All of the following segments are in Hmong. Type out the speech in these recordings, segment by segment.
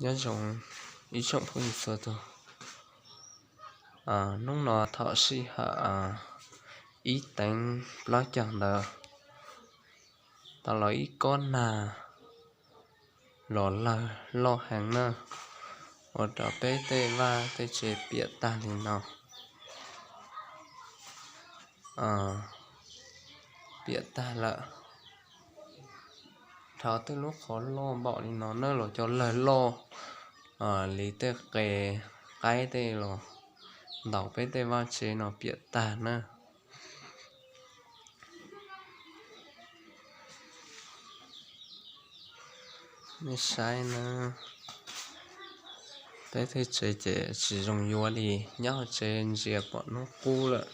Nyob zoo ib tsoom phooj ywg txhua tus. Hnub no thaum sij hawm ib teev plaub caug ntawd tau los ib kob nag los lawg loj heev na, ua rau peb tej vaj tej tsev piam tag li no. Piam tag lawm. Dhau tej lub qhov loj npaum li no na los cov lawg loj li tej qe qaib tej los ntaus peb tej vaj tsev no piam tag na. Nej saib na, peb tej tsev ces tsis zoo yuav li, nyob hauv tsev ntsia pom hnub qub lawm.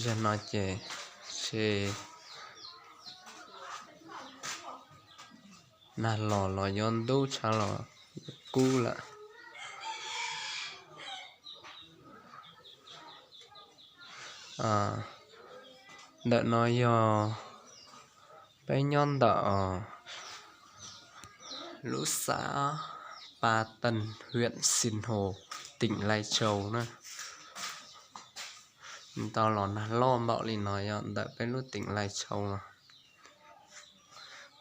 Zaum no ces tsev nag los los yuav ntub tshav los kub lawm. Ntawm no yog peb nyob ntawm lub xã Ba Tân, huyện Sinh Hồ, tỉnh Lai Châu na. Nws tau los nag loj npaum li no yog ntawm peb lub tỉnh Lai Châu no,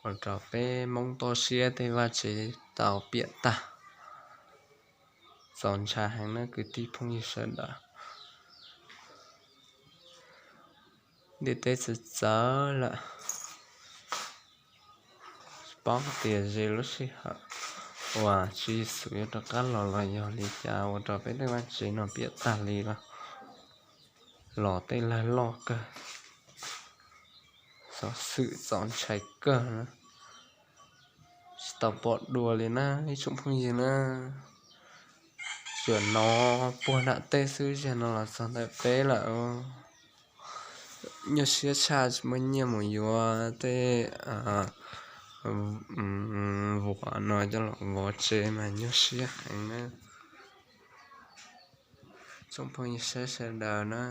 ua rau peb Hmoob toj siab tej vaj tsev tau piam tag. Txaus ntshai heev na kwv tij phooj ywg sawv daws. Ntiaj teb txawv txawv lawm, tsis paub tias ze lub sij hawm uas Tswv Yexus yuav rov qab los los yog li cas ua rau peb tej vaj tsev no piam tag li los, los tej lawg loj kawg. Xov xwm txaus ntshai kawg na, tsis tau pom dua li na ib tsoom phooj ywg na. Tsuas hnov puag nram tej xwb, zaum no los txog ntawm peb lawm. Nyuaj siab tshaj, tsis muaj nyiaj mus yuav tej vuas no coj los vov tsev mas nyuaj siab heev na. Tsoom phooj ywg sawv daws na,